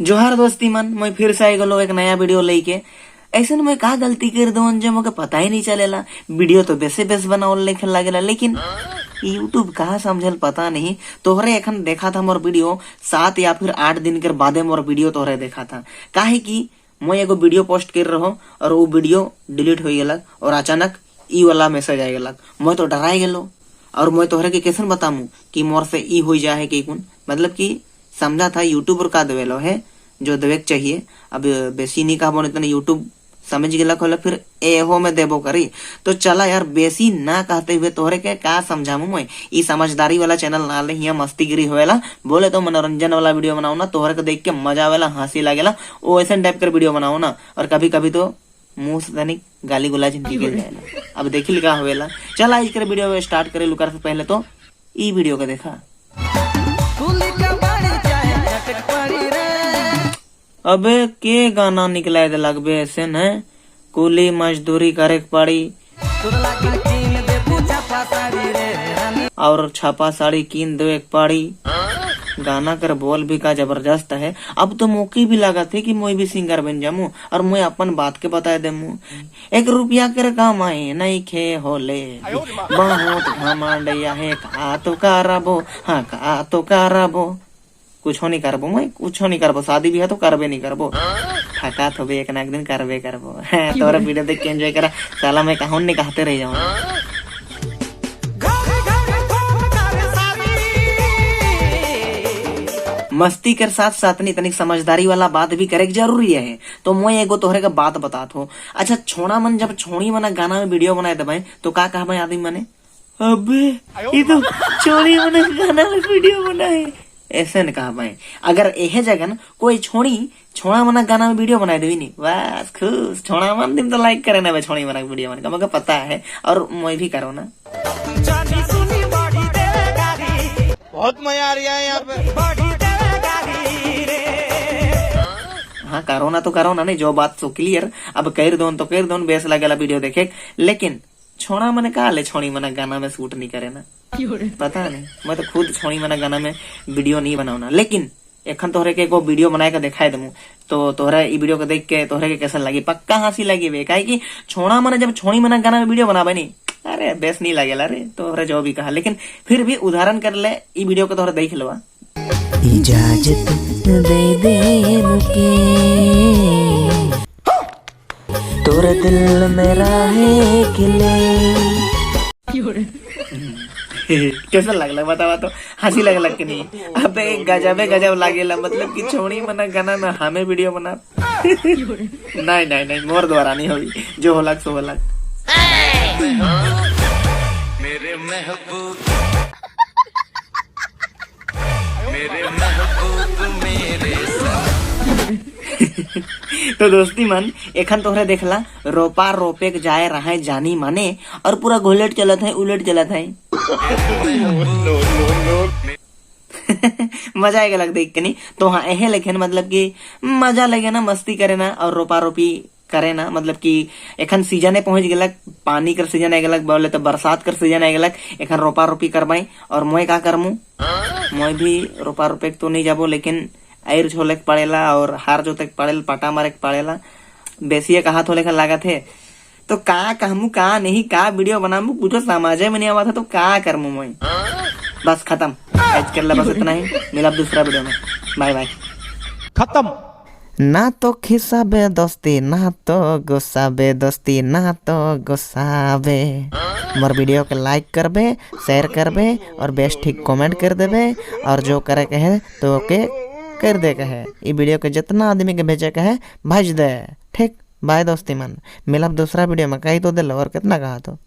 जोहार दोस्ती मन, मैं फिर से आई गलो एक नया वीडियो लेके। ऐसे मैं का गलती कर दो जो मोके पता ही नहीं चलेला। वीडियो तो बेसे बेस बनावल लेखे लागेला, लेकिन यूट्यूब कहा समझल पता नहीं। तोहरे एखन देखा था मोर वीडियो 7 या फिर 8 दिन के बादे मोर वीडियो तोहरे देखा था। काहे कि मैं एगो वीडियो पोस्ट कर रहो और वो वीडियो डिलीट हो गया और अचानक ई वाला मैसेज आ गया। मैं तो डराई गेलो और मैं तोहरे के कैसे बतामू कि मोर से ई हो जाए कि कुन, मतलब कि समझा था यूट्यूबर का देवेलो है जो देवे के चाहिए। अब बेसी नहीं कहबो इतना यूट्यूब समझ गया खोला फिर एहो में देबो करी। तो चला यार बेसी ना कहते हुए तोहरे के का समझामू मैं, ई समझदारी वाला चैनल ना ले, हिया मस्तीगिरी होएला। बोले तो मनोरंजन वाला वीडियो बनाओ ना, तोहरे के देख के मजा आवेला, हंसी लागेला, वो ऐसे टाइप के वीडियो बनाओ ना। और कभी कभी तो मुंह से तनिक गाली गुलाज निकल जाएला। अब देखिल का होएला। चल आज के वीडियो स्टार्ट करे लुकर से पहले तो ई वीडियो का देखा। अबे के गाना निकला दे लगबे ऐसे न, कुली मजदूरी करे के पड़ी और छापा साड़ी कीन दे एक पड़ी। गाना कर बोल भी का जबरदस्त है। अब तो मौके भी लगा थे कि मैं भी सिंगर बन जामू और मैं अपन बात के बता देमू। 1 रुपया कर कमाए नहीं खे होले, बहुत घमंडिया है का तो करबो, हाँ का तो करबो। कुछ नहीं करबो मैं, कुछ नहीं करबो, शादी भी है तो करबे नहीं करबो, थका तो भी एक ना एक दिन करबे करबो। तोरा वीडियो देख के एंजॉय करा साला, मैं कहूँ नहीं कहते रह जाऊँ। मस्ती के साथ साथ नहीं तनिक समझदारी वाला बात भी करे जरूरी है। तो मैं एगो तोहरे का बात बतात हो। अच्छा छोड़ा मन जब छोड़ी मना गाना में वीडियो बनाए दबाए तो का कहा आदमी मने, अबे ये तो छोड़ी मना गाना में वीडियो बनाए, ऐसे न कहा भाई। अगर एहे जगन कोई छोड़ी छोड़ा मना गाना में वीडियो बनाए देवी नहीं, बस खुश छोड़ा मन दिन तो लाइक करे ना भाई छोड़ी मना वीडियो बना, मगर पता है और मैं भी करो ना। बहुत मजा आ रहा है यहाँ पे। हाँ करो ना तो करो ना, नहीं जो बात सो क्लियर। अब कर दो तो कर दो, बेस लगेला वीडियो देखे, लेकिन छोड़ा मने कहा ले छोड़ी मना गाना में शूट नहीं करे ना, पता नहीं। मैं तो खुद छोड़ी मना गाना में वीडियो नहीं बनाऊना, लेकिन एखन तोहरे के एगो वीडियो बनाए के दिखाई देमू तो तोहरे ई वीडियो को देख के तोहरे के कैसन लगी, पक्का हंसी लगी बे। काहे कि छोड़ा मने जब छोड़ी मना गाना में वीडियो बनाबे नहीं, अरे बेस नहीं लगेला रे तोहरे जो भी कहा, लेकिन फिर भी उदाहरण कर ले ई वीडियो को तोहरे देख लो। इजाजत दे दे मुके, तोरा दिल मेरा है खिले। कैसा लगला बतावा तो, हंसी लगला कि नहीं? अबे गजबे गजब लागेला, मतलब कि छोड़ी मना गाना में हमें वीडियो बना। नहीं नहीं नहीं मोर द्वारा नहीं होई, जो होलक सो होलक। मेरे महबूब, मेरे महबूब मेरे संग। तो दोस्ती मन एखन तोहरे देखला रोपा रोपे के जाए रहा जानी माने और पूरा घोलट चलत है उलट चलत है। मजा आएगा लग देख के नहीं तो। हाँ एहे लेकिन मतलब कि मजा लगे ना, मस्ती करे ना और रोपा रोपी करे ना, मतलब कि एखन सीजन पहुंच गेलक, पानी कर सीजन आ गेलक, बोले तो बरसात कर सीजन आ गेलक, एखन रोपा रोपी करबाई। और मैं का करमू, मैं भी रोपा रोपे तो नहीं जाबो, लेकिन आयर छोले के पड़ेला और हार जोते के पड़ेला, पटा मारे के पड़ेला, बेसी एक हाथ होले लागत है। तो का कहमू का नहीं, का वीडियो बनामू, कुछ समझे में नहीं आवा था तो का करमू मैं। बस खत्म आज कर ला, बस इतना ही, मिला दूसरा वीडियो में, बाय बाय खत्म। ना तो खिसाबे दोस्ती, ना तो गुस्साबे दोस्ती, ना तो गुस्साबे। मोर वीडियो के लाइक करबे, शेयर करबे और बेस्ट ठीक कमेंट कर देबे, और जो करे के है तो ओके कर दे के है। ये वीडियो के जितना आदमी के भेजे के है भेज दे, ठीक। बाय दोस्ती मन, मिलब दूसरा वीडियो में। कही तो दिल और कितना कहा तो।